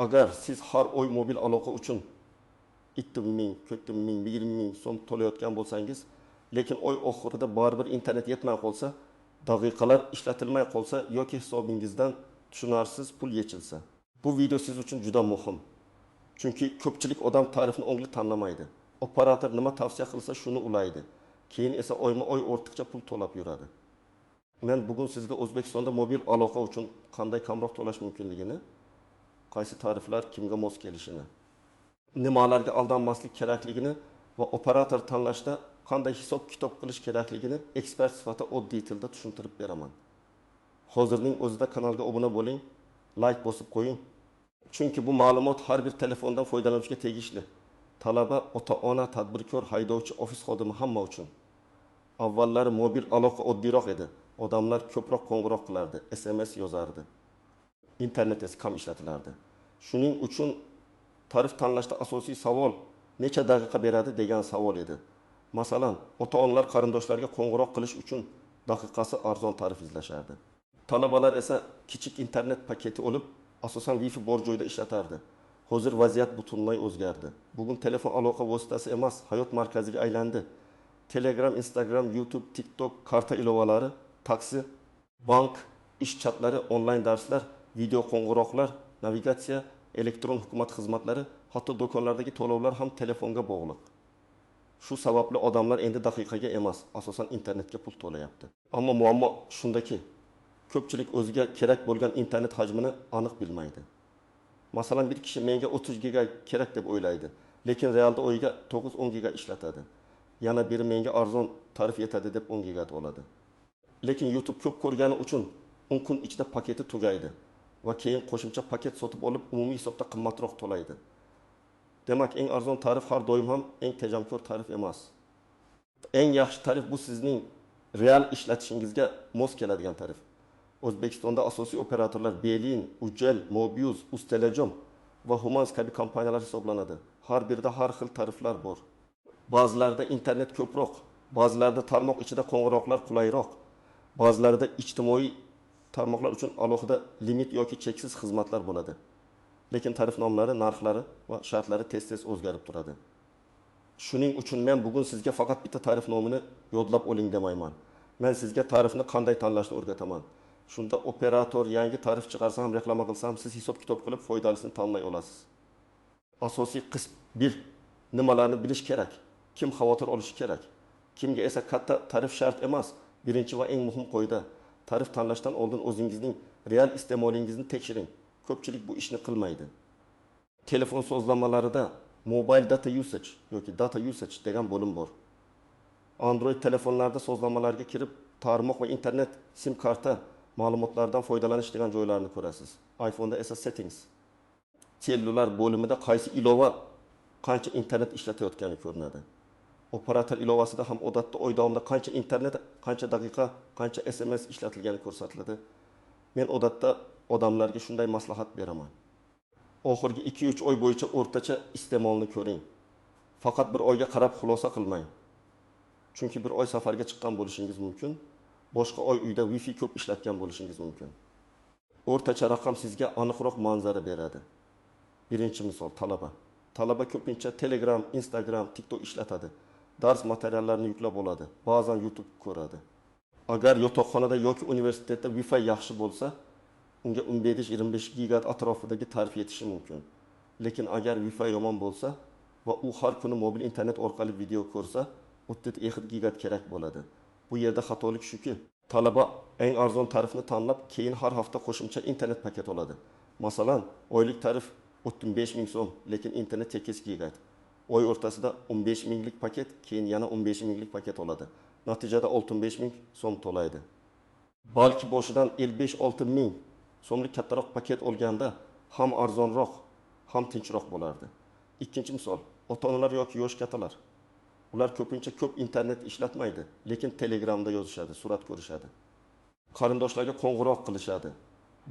Agar siz har oy mobil aloqa uchun 2 ming, 4 ming, 20 000 so'm to'layotgan bo'lsangiz, lekin oy oxirida baribir internet yetmay qolsa, daqiqalar ishlatilmay qolsa yoki hisobingizdan tushunarsiz pul yechilsa. Bu video siz uchun juda muhim. Chunki ko'pchilik odam tarifni ongli tanlamaydi. Operator nima tavsiya qilsa, shuni ulaydi. Keyin esa oyma-oy ortiqcha pul to'lab yuradi. Men bugun sizga O'zbekistonda mobil aloqa uchun qanday kamroq to'lash mumkinligini, qaysi tariflar kimga mos kelishini, nimalarga aldanmaslik kerakligini va operator tanlashda qanday hisob-kitob qilish kerakligini ekspert sifatida oddiy tilda tushuntirib beraman. Hozirning o'zida kanalga obuna bo'ling, layk bosib qo'ying. Chunki bu ma'lumot har bir telefondan foydalanuvchiga tegishli. Talaba, ota-ona, tadbirkor, haydovchi, ofis xodimi, hamma uchun. Avvallari mobil aloqa oddiyroq edi. Odamlar ko'proq qo'ng'iroq qilardi, SMS yozardi. Internet esa kam ishlatilardi. Shuning uchun tarif tanlashda asosiy savol necha daqiqa beradi degan savol edi. Masalan, ota-onalar qarindoshlarga qo'ng'iroq qilish uchun daqiqasi arzon tarif izlashardi. Talabalar esa kichik internet paketi olib, asosan Wi-Fi bor joyda ishlatardi. Hozir vaziyat butunlay o'zgardi. Bugun telefon aloqa vositasi emas, hayot markaziga aylandi. Telegram, Instagram, YouTube, TikTok, karta ilovalari, taksi, bank, ish chatlari, onlayn darslar, video qo'ng'iroqlar, navigatsiya, elektron hukumat xizmatlari, hatto do'konlardagi to'lovlar ham telefonga bog'liq. Shu sababli odamlar endi daqiqaga emas, asosan internetga pul to'layapti. Ammo muammo shundaki, ko'pchilik o'ziga kerak bo'lgan internet hajmini aniq bilmaydi. Masalan, bir kishi menga 30 giga kerak deb o'ylaydi, lekin realda oyiga 9-10 giga ishlatadi. Yana biri menga arzon tarif yetadi deb 10 giga oladi. Lekin YouTube ko'p ko'rgani uchun 10 kun ichida paketi tugaydi va keyin qo'shimcha paket sotib olib, umumiy hisobda qimmatroq to'laydi. Demak, eng arzon tarif har doim ham eng tejamkor tarif emas. Eng yaxshi tarif bu sizning real ishlatishingizga mos keladigan tarif. O'zbekistonda asosiy operatorlar Beeline, Ucell, Mobiuz, Uztelecom va Humans kabi kompaniyalar hisoblanadi. Har birida har xil tariflar bor. Ba'zilarida internet ko'proq, ba'zilarida tarmoq ichida qo'ng'iroqlar qulayroq, ba'zilarida ijtimoiy tarmoqlar uchun alohida limit yoki cheksiz xizmatlar bo'ladi. Lekin tarif nomlari, narxlari va shartlari tez-tez o'zgarib turadi. Shuning uchun men bugun sizga faqat bitta tarif nomini yodlab oling demayman. Men sizga tarifni qanday tanlashni o'rgataman. Shunda operator yangi tarif chiqarsa ham, reklama qilsa ham, siz hisob-kitob qilib foydalisini tanlay olasiz. Asosiy qism 1. Nimalarni bilish kerak? Kim xavotir olishi kerak? Kimga esa katta tarif shart emas? Birinchi va eng muhim qoida: tarif tanlashdan oldin o'zingizning real iste'molingizni tekshiring. Ko'pchilik bu ishni qilmaydi. Telefon sozlamalarida mobile data usage yoki data usage degan bo'lim bor. Android telefonlarda sozlamalarga kirib, tarmoq va internet, sim karta ma'lumotlaridan foydalanish degan joylarni ko'rasiz. iPhone'da esa settings. Cellular bo'limida qaysi ilova qancha internet ishlatayotgani ko'rinadi. Operator ilovasida ham odatda oy davomida qancha internet, qancha daqiqa, qancha SMS ishlatilgani ko'rsatiladi. Men odatda odamlarga shunday maslahat beraman. Oxirgi 2-3 oy bo'yicha o'rtacha iste'molni ko'ring. Faqat bir oyga qarab xulosa qilmang. Chunki bir oy safarga chiqqan bo'lishingiz mumkin, boshqa oy uyda Wi-Fi ko'p ishlatgan bo'lishingiz mumkin. O'rtacha raqam sizga aniqroq manzara beradi. Birinchi misol talaba. Talaba ko'pincha Telegram, Instagram, TikTok ishlatadi. Dars materiallarini yuklab oladi, ba'zan YouTube ko'radi. Agar yotoqxonada yoki universitetda Wi-Fi yaxshi bo'lsa, unga 15-25 giga atrofidagi tarif yetishi mumkin. Lekin agar Wi-Fi yomon bo'lsa va u har kuni mobil internet orqali video ko'rsa, 32 giga kerak bo'ladi. Bu yerda xatolik shuki, talaba eng arzon tarifni tanlab, keyin har hafta qo'shimcha internet paket oladi. Masalan, oylik tarif 35 ming so'm, lekin internet 8 giga. Oy o'rtasida 15 minglik paket, keyin yana 15 minglik paket oladi. Natijada 65 ming so'm to'laydi. Balki boshidan 55-6 ming so'mlik kattaroq paket olganda ham arzonroq, ham tinchroq bo'lardi. Ikkinchi misol, ota-onalar yoki yosh kattalar. Ular ko'pincha ko'p internet ishlatmaydi, lekin Telegramda yozishadi, surat ko'rishadi. Qarindoshlarga qo'ng'iroq qilishadi.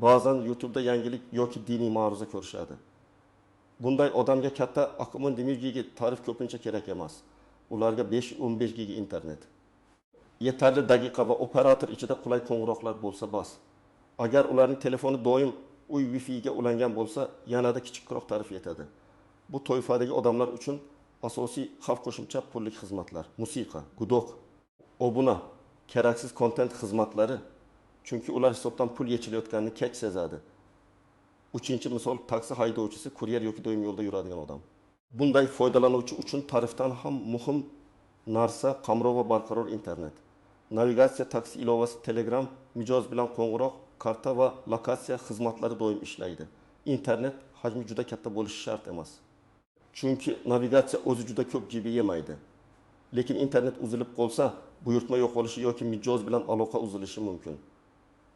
Ba'zan YouTube'da yangilik yoki diniy ma'ruza ko'rishadi. Bunday odamga katta 20 giga tarif ko'pincha kerak emas. Ularga 5-15 giga internet. Yetarli daqiqa va operator ichida qulay qo'ng'iroqlar bo'lsa bas. Agar ularning telefoni doim Uy Wi-Fi'ga ulangan bo'lsa, yanada kichikroq tarif yetadi. Bu toifadagi odamlar uchun asosiy xavf qo'shimcha pullik xizmatlar, musiqa, gudok, obuna, keraksiz kontent xizmatlari, chunki ular hisobdan pul yechilayotganini kech sezadi. Uchinchi misol taksi haydovchisi, kuryer yoki doim yo'lda yuradigan odam. Bunday foydalanuvchi uchun tarifdan ham muhim narsa qamrov va barqaror internet. Navigatsiya, taksi ilovasi, Telegram, mijoz bilan qo'ng'iroq, karta va lokatsiya xizmatlari doim ishlaydi. Internet hajmi juda katta bo'lishi shart emas. Chunki navigatsiya o'zi juda ko'p GB yemaydi. Lekin internet uzilib qolsa, buyurtma yo'qolishi yoki mijoz bilan aloqa uzilishi mumkin.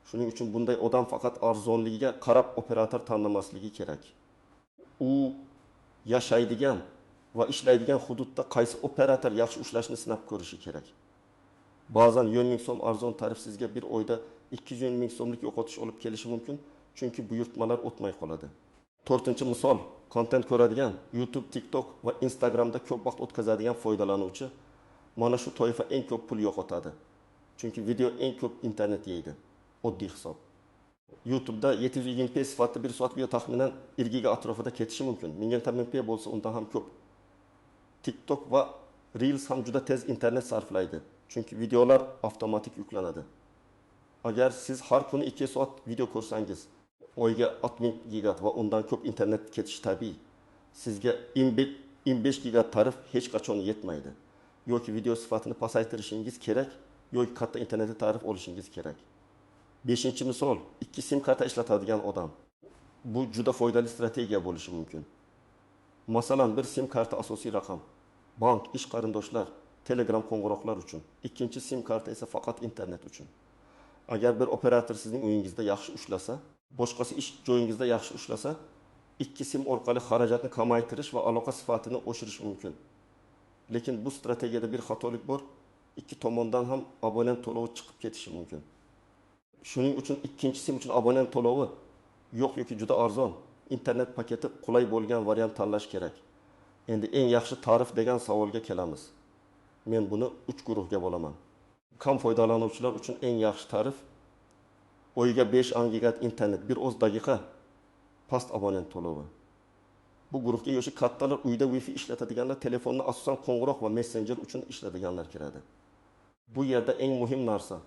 Shuning uchun bunday odam faqat arzonligiga qarab operator tanlamasligi kerak. U yashaydigan va ishlaydigan hududda qaysi operator yaxshi ushlashni sinab ko'rishi kerak. Ba'zan 100 ming so'm arzon tarif sizga bir oyda 200 ming so'mlik yo'qotish olib kelishi mumkin, chunki buyurtmalar o'tmay qoladi. To'rtinchi misol, kontent ko'radigan, YouTube, TikTok va Instagramda ko'p vaqt o'tkazadigan foydalanuvchi mana shu toifa eng ko'p pul yo'qotadi. Chunki video eng ko'p internet yeydi. Oddiy hisob. YouTube'da 720p sifatli 1 soat video taxminan 1 giga atrofida ketishi mumkin. 1080p bo'lsa undan ham ko'p. TikTok va Reels ham juda tez internet sarflaydi. Chunki videolar avtomatik yuklanadi. Agar siz har kuni 2 soat video ko'rsangiz, oyga 60 giga va undan ko'p internet ketishi tabiiy. Sizga 25 giga tarif hech qachon yetmaydi. Yoki video sifatini pasaytirishingiz kerak, yoki katta internetli tarif olishingiz kerak. 5-misol, 2 sim karta ishlatadigan odam. Bu juda foydali strategiya bo'lishi mumkin. Masalan, bir sim karta asosiy raqam, bank, ish qarindoshlar, Telegram qo'ng'iroqlar uchun. Ikkinchi sim karta esa faqat internet uchun. Agar bir operator sizning uyingizda yaxshi ushlasa, boshqasi ish joyingizda yaxshi ushlasa, 2 sim orqali xarajatni kamaytirish va aloqa sifatini oshirish mumkin. Lekin bu strategiyada bir xatolik bor. Ikki tomondan ham abonent to'lovi chiqib ketishi mumkin. Shuning uchun ikkinchi sim uchun abonent to'lovi yo'q yoki juda arzon, internet paketi qulay bo'lgan variant tanlash kerak. Endi eng yaxshi tarif degan savolga kelamiz. Men buni 3 guruhga bo'laman. Kam foydalanuvchilar uchun eng yaxshi tarif oyga 5 giga internet, 1 daqiqa past abonent to'lovi. Bu guruhga yoshi kattalar, uyda Wi-Fi ishlatadiganlar, telefonni asosan qo'ng'iroq va messenjer uchun ishladiganlar kiradi. Bu yerda eng muhim narsa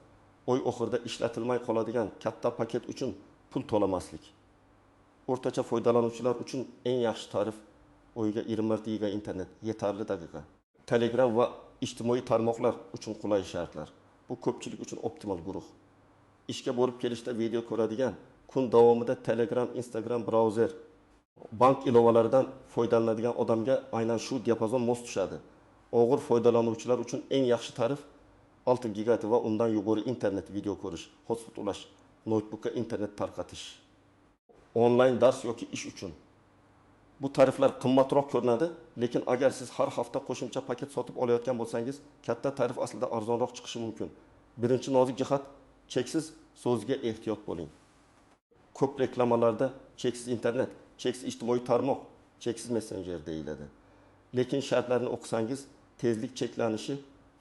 oy oxirida ishlatilmay qoladigan katta paket uchun pul to'lamaslik. O'rtacha foydalanuvchilar uchun eng yaxshi tarif oyga 20 giga internet, yetarli daqiqa. Telegram va ijtimoiy tarmoqlar uchun qulay shartlar. Bu ko'pchilik uchun optimal guruh. Ishga borib kelishda video ko'radigan, kun davomida Telegram, Instagram, brauzer, bank ilovalaridan foydalanadigan odamga aynan shu diapazon mos tushadi. Og'ir foydalanuvchilar uchun eng yaxshi tarif 6 giga va undan yuqori internet video ko'rish, hotspot ulash, noutbukka internet tarqatish. Onlayn dars yoki ish uchun. Bu tariflar qimmatroq ko'rinadi, lekin agar siz har hafta qo'shimcha paket sotib olayotgan bo'lsangiz, katta tarif aslida arzonroq chiqishi mumkin. Birinchi nozik jihat, cheksiz so'zga ehtiyot bo'ling. Ko'p reklamalarda cheksiz internet, cheksiz ijtimoiy tarmoq, cheksiz messenjer deyiladi. Lekin shartlarni o'qisangiz, tezlik cheklanishi,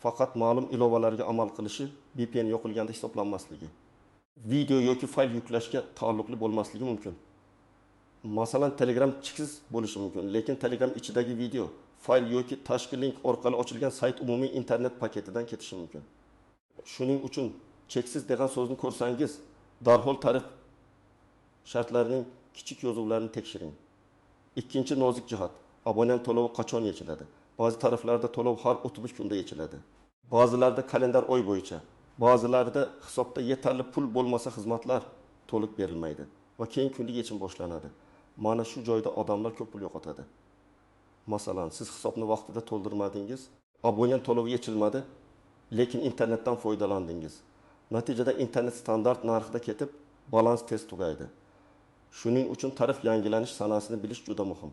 faqat ma'lum ilovalarga amal qilishi, VPN yoqilganda hisoblanmasligi, video yoki fayl yuklashga taalluqli bo'lmasligi mumkin. Masalan, Telegram cheksiz bo'lishi mumkin, lekin Telegram ichidagi video, fayl yoki tashqi link orqali ochilgan sayt umumiy internet paketidan ketishi mumkin. Shuning uchun cheksiz degan so'zni ko'rsangiz, darhol tarif shartlarining kichik yozuvlarini tekshiring. Ikkinchi nozik jihat, abonent to'lovi qachon yechiladi? Ba'zi tariflarda to'lov har 33 kunda yechiladi. Ba'zilarda kalendar oy bo'yicha, ba'zilarda hisobda yetarli pul bo'lmasa xizmatlar to'liq berilmaydi va keyin kunlik yechim boshlanadi. Mana shu joyda odamlar ko'p pul yo'qotadi. Masalan, siz hisobni vaqtida to'ldirmadingiz, abonent to'lovi yechilmadi, lekin internetdan foydalandingiz. Natijada internet standart narxida ketib, balans tez tugaydi. Shuning uchun tarif yangilanish sanasini bilish juda muhim.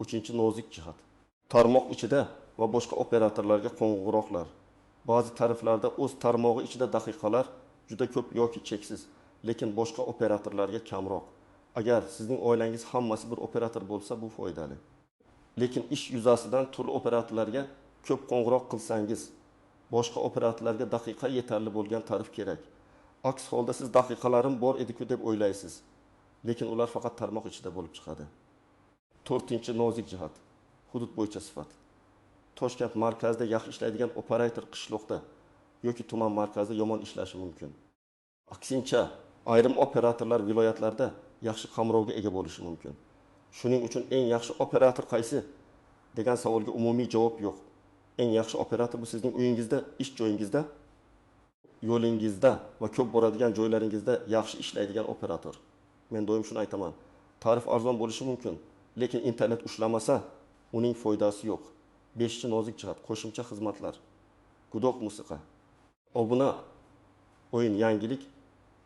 Uchinchi nozik jihat, tarmoq ichida va boshqa operatorlarga qo'ng'iroqlar. Ba'zi tariflarda o'z tarmog'i ichida daqiqalar juda ko'p yoki cheksiz, lekin boshqa operatorlarga kamroq. Agar sizning oilangiz hammasi bir operator bo'lsa, bu foydali. Lekin ish yuzasidan turli operatorlarga ko'p qo'ng'iroq qilsangiz, boshqa operatorlarga daqiqa yetarli bo'lgan tarif kerak. Aks holda siz daqiqalarim bor edi-ku deb o'ylaysiz. Lekin ular faqat tarmoq ichida bo'lib chiqadi. To'rtinchi nozik jihat: hudud bo'yicha sifat. Toshkent markazida yaxshi ishlaydigan operator qishloqda yoki tuman markazida yomon ishlashi mumkin. Aksincha, ayrim operatorlar viloyatlarda yaxshi qamrovga ega bo'lishi mumkin. Shuning uchun eng yaxshi operator qaysi degan savolga umumiy javob yo'q. Eng yaxshi operator bu sizning uyingizda, ish joyingizda, yo'lingizda va ko'p boradigan joylaringizda yaxshi ishlaydigan operator. Men doim shuni aytaman. Tarif arzon bo'lishi mumkin, lekin internet ushlamasa, uning foydasi yo'q. Beshinchi nozik jihat: qo'shimcha xizmatlar. Gudok musiqa, obuna, o'yin, yangilik,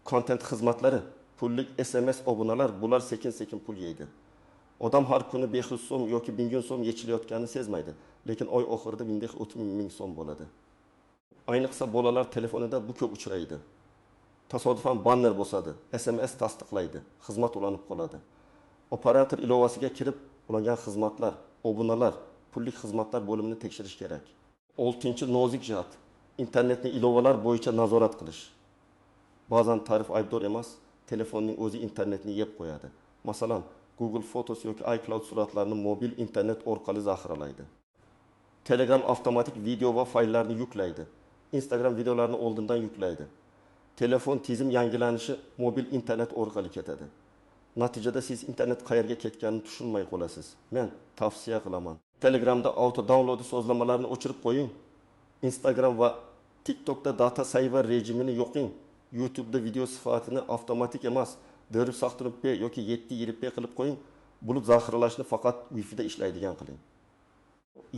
kontent xizmatlari, pullik SMS obunalar, bular sekin-sekin pul yeydi. Odam har kuni 500 so'm yoki 1000 so'm yechilayotganini sezmaydi, lekin oy oxirida 1030 ming so'm bo'ladi. Ayniqsa bolalar telefonida bu ko'p uchraydi. Tasodifan banner bosadi, SMS tasdiqlaydi, xizmat ulanib qoladi. Operator ilovasiga kirib, ulangan xizmatlar, obunalar, pullik xizmatlar bo'limini tekshirish kerak. Oltinchi nozik jihat: internetni ilovalar bo'yicha nazorat qilish. Ba'zan tarif aybdor emas, telefonning o'zi internetni yeb qo'yadi. Masalan, Google Photos yoki iCloud suratlarni mobil internet orqali zaxiralaydi. Telegram avtomatik video va fayllarni yuklaydi. Instagram videolarni oldindan yuklaydi. Telefon tizim yangilanishi mobil internet orqali ketadi. Natijada siz internet qayerga ketganini tushunmay qolasiz. Men tavsiya qilaman. Telegramda auto download sozlamalarini o'chirib qo'ying. Instagram va TikTokda data saver rejimini yoqing. YouTube'da video sifatini avtomatik emas, 480p yoki 720p qilib qo'ying. Bulut zaxiralashni faqat Wi-Fi'da ishlaydigan qiling.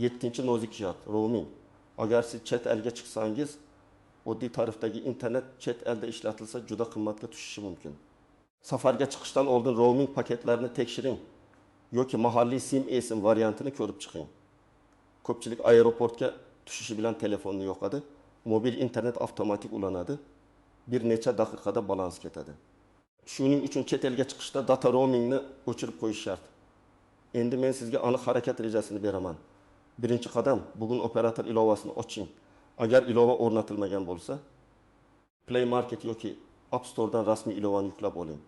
Yettinchi nozik jihat: roaming. Agar siz chet elga chiqsangiz, oddiy tarifdagi internet chet elda ishlatilsa juda qimmatga tushishi mumkin. Safarga chiqishdan oldin roaming paketlarini tekshiring yoki mahalliy SIM eSIM variantini ko'rib chiqing. Ko'pchilik aeroportga tushishi bilan telefonni yoqadi, mobil internet avtomatik ulanadi, bir necha daqiqada balans ketadi. Shuning uchun chet elga chiqishda data roamingni o'chirib qo'yish shart. Endi men sizga aniq harakat rejasini beraman. Birinchi qadam: bugun operator ilovasini oching. Agar ilova o'rnatilmagan bo'lsa, Play Market yoki App Store'dan rasmiy ilovani yuklab oling.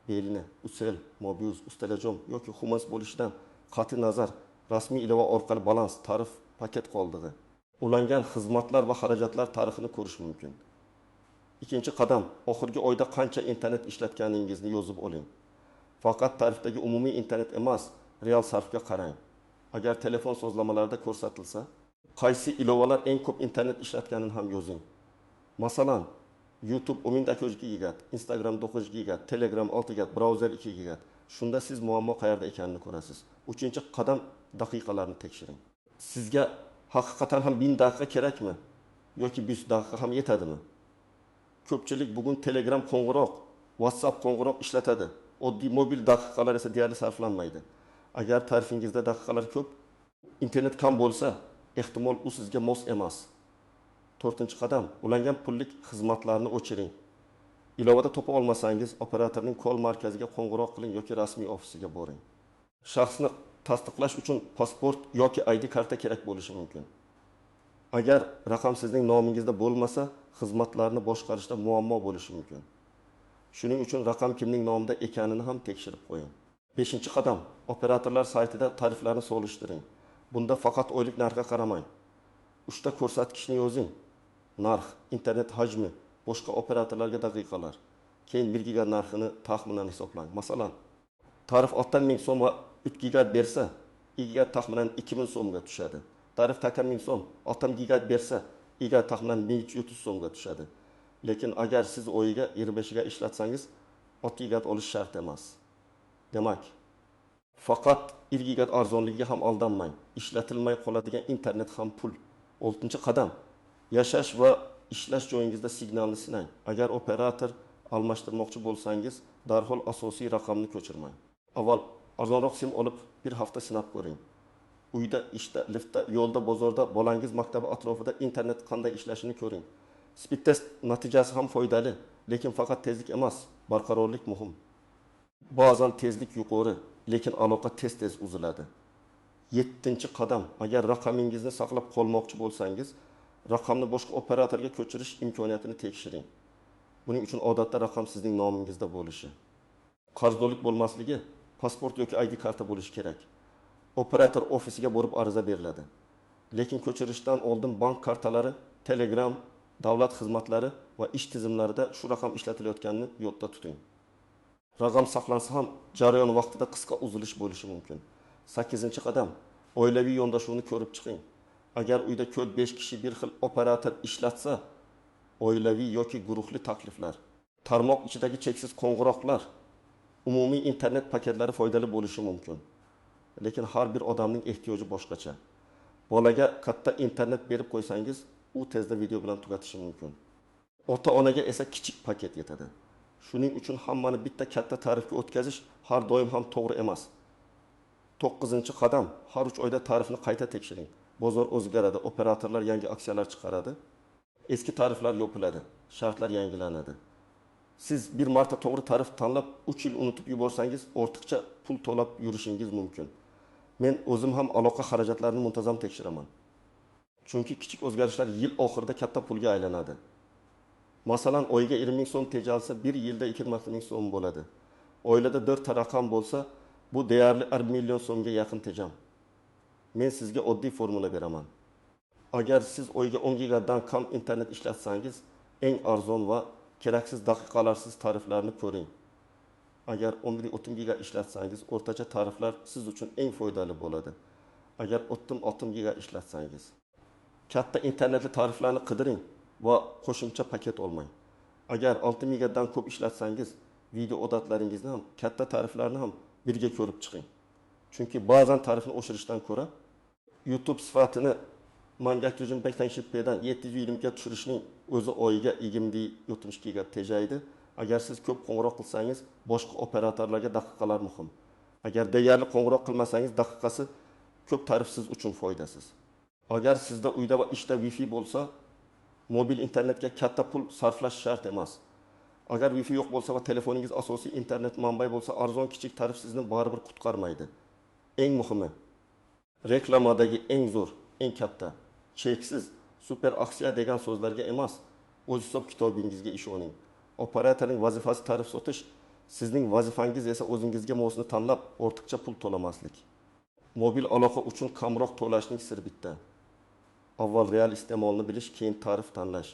Beeline, Ucell, Mobiuz, Uztelecom yoki Humas bo'lishidan qat'iy nazar rasmiy ilova orqali balans, tarif, paket qoldig'i, ulangan xizmatlar va xarajatlar tarixini ko'rish mumkin. Ikkinchi qadam: oxirgi oyda qancha internet ishlatganingizni yozib oling. Faqat tarifdagi umumiy internet emas, real sarfga qarang. Agar telefon sozlamalarida ko'rsatilsa, qaysi ilovalar eng ko'p internet ishlatganini ham yozing. Masalan, YouTube 10 giga, Instagram 9 giga, Telegram 6 giga, brauzer 2 giga. Shunda siz muammo qayerda ekanini ko'rasiz. Uchinchi qadam: daqiqalarni tekshiring. Sizga haqiqatan ham 1000 daqiqa kerakmi yoki 100 daqiqa ham yetadimi? Ko'pchilik bugun Telegram qo'ng'iroq, WhatsApp qo'ng'iroq ishlatadi. Oddiy mobil daqiqalar esa deyarli sarflanmaydi. Agar tarifingizda daqiqalar ko'p, internet kam bo'lsa, ehtimol u sizga mos emas. To'rtinchi qadam: ulangan pullik xizmatlarni o'chiring. Ilovada topa olmasangiz, operatorning call markaziga qo'ng'iroq qiling yoki rasmiy ofisiga boring. Shaxsni tasdiqlash uchun pasport yoki ID karta kerak bo'lishi mumkin. Agar raqam sizning nomingizda bo'lmasa, xizmatlarni boshqarishda muammo bo'lishi mumkin. Shuning uchun raqam kimning nomida ekanini ham tekshirib qo'ying. Beshinchi qadam: operatorlar saytida tariflarni solishtiring. Bunda faqat oylik narxga qaramang. Uchta ko'rsatkichni yozing: narx, internet hajmi, boshqa operatorlarga daqiqalar. Keyin 1 giga narxini taxminan hisoblang. Masalan, tarif 6000 so'm va 3 giga bersa, 2 giga taxminan 2000 so'mga tushadi. Tarif 8000 so'm, 6 giga bersa, 2 giga taxminan 1300 so'mga tushadi. Lekin agar siz oyiga 25 giga ishlatsangiz, 6 giga olish shart emas. Demak, faqat 1 giga arzonligiga ham aldanmang. Ishlatilmay qoladigan internet ham pul. Oltinchi qadam: yashash va ishlash joyingizda signalni sinang. Agar operator almashtirmoqchi bo'lsangiz, darhol asosiy raqamni ko'chirmang. Avval arzonroq sim olib, bir hafta sinab ko'ring. Uyda, ishda, liftda, yo'lda, bozorda, bolangiz maktabi atrofida internet qanday ishlashini ko'ring. Speed test natijasi ham foydali, lekin faqat tezlik emas, barqarorlik muhim. Ba'zan tezlik yuqori, lekin aloqa tez-tez uziladi. Yettinchi qadam: agar raqamingizni saqlab qolmoqchi bo'lsangiz, raqamni boshqa operatorga ko'chirish imkoniyatini tekshiring. Buning uchun odatda raqam sizning nomingizda bo'lishi, Qarzdorlik bo'lmasligi, pasport yoki ID karta bo'lishi kerak. Operator ofisiga borib ariza beriladi. Lekin ko'chirishdan oldin bank kartalari, Telegram, davlat xizmatlari va ish tizimlarida shu raqam ishlatilayotganini yodda tuting. Raqam saqlansa ham, jarayon vaqtida qisqa uzilish bo'lishi mumkin. Sakkizinchi qadam: oilaviy yondashuvni ko'rib chiqing. Agar uyda 4-5 kishi bir xil operator ishlatsa, oilaviy yoki guruhli takliflar, tarmoq ichidagi cheksiz qo'ng'iroqlar, umumiy internet paketlari foydali bo'lishi mumkin. Lekin har bir odamning ehtiyoji boshqacha. Bolaga katta internet berib qo'ysangiz, u tezda video bilan tugatishi mumkin. Ota-onaga esa kichik paket yetadi. Shuning uchun hammani bitta katta tarifga o'tkazish har doim ham to'g'ri emas. To'qqizinchi qadam: har 3 oyda tarifni qayta tekshiring. Bozor o'zgaradi, operatorlar yangi aksiyalar chiqaradi, eski tariflar yopiladi, shartlar yangilanadi. Siz bir marta to'g'ri tarif tanlab, 3 yil unutib yuborsangiz, ortiqcha pul to'lab yurishingiz mumkin. Men o'zim ham aloqa xarajatlarini muntazam tekshiraman. Chunki kichik o'zgarishlar yil oxirida katta pulga aylanadi. Masalan, oyiga 20 ming so'm tejalsa, bir yilda 20 ming so'm bo'ladi. Oilada 4 ta raqam bo'lsa, bu deyarli 1 million so'mga yaqin tejam. Men sizga oddiy formula beraman. Agar siz oyiga 10 gigadan kam internet ishlatsangiz, eng arzon va keraksiz daqiqalarsiz tariflarni ko'ring. Agar 11-30 giga ishlatsangiz, o'rtacha tariflar siz uchun eng foydali bo'ladi. Agar 30-60 giga ishlatsangiz, katta internetli tariflarni qidiring va qo'shimcha paket olmang. Agar 6 gigadan ko'p ishlatsangiz, video odatlaringizni ham, katta tariflarni ham birga ko'rib chiqing. Chunki ba'zan tarifni oshirishdan ko'ra YouTube sifatini Mangak 180p'dan 720 ga tushirishning o'zi oyiga 20-70 giga tejaydi. Agar siz ko'p qo'ng'iroq qilsangiz, boshqa operatorlarga daqiqalar muhim. Agar deyarli qo'ng'iroq qilmasangiz, daqiqasi ko'p tarif siz uchun foydasiz. Agar sizda uyda va ishda Wi-Fi bo'lsa, mobil internetga katta pul sarflash shart emas. Agar Wi-Fi yo'q bo'lsa va telefoningiz asosiy internet manbai bo'lsa, arzon kichik tarif sizni baribir qutqarmaydi. Eng muhimi, reklamadagi eng zo'r, eng katta, cheksiz, super aksiya degan so'zlarga emas, o'z hisob kitobingizga ishoning. Operatorning vazifasi tarif sotish, sizning vazifangiz esa o'zingizga mosini tanlab, ortiqcha pul to'lamaslik. Mobil aloqa uchun kamroq to'lashning siri bitta. Avval real iste'molni bilish, keyin tarif tanlash.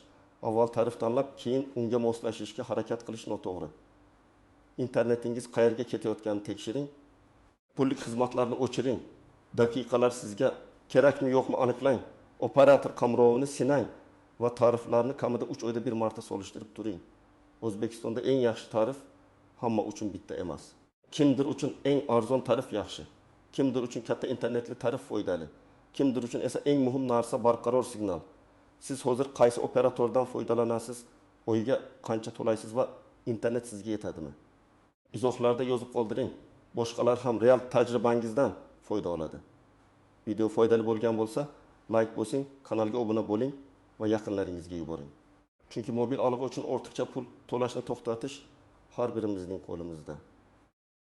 Avval tarif tanlab, keyin unga moslashishga harakat qilish noto'g'ri. Internetingiz qayerga ketayotganini tekshiring. Pullik xizmatlarni o'chiring. Daqiqalar sizga kerakmi yo'qmi aniqlang. Operator qamrovini sinang va tariflarni kamida 3 oyda bir marta solishtirib turing. O'zbekistonda eng yaxshi tarif hamma uchun bitta emas. Kimdir uchun eng arzon tarif yaxshi. Kimdir uchun katta internetli tarif foydali. Kimdir uchun esa eng muhim narsa barqaror signal. Siz hozir qaysi operatordan foydalanasiz, oyiga qancha to'laysiz va internet sizga yetadimi? Izohlarda yozib qoldiring. Boshqalar ham real tajribangizdan foyda oladi. Video foydali bo'lgan bo'lsa, like bosing, kanalga obuna bo'ling va yaqinlaringizga yuboring. Chunki mobil aloqa uchun ortiqcha pul to'lashni to'xtatish har birimizning qo'limizda.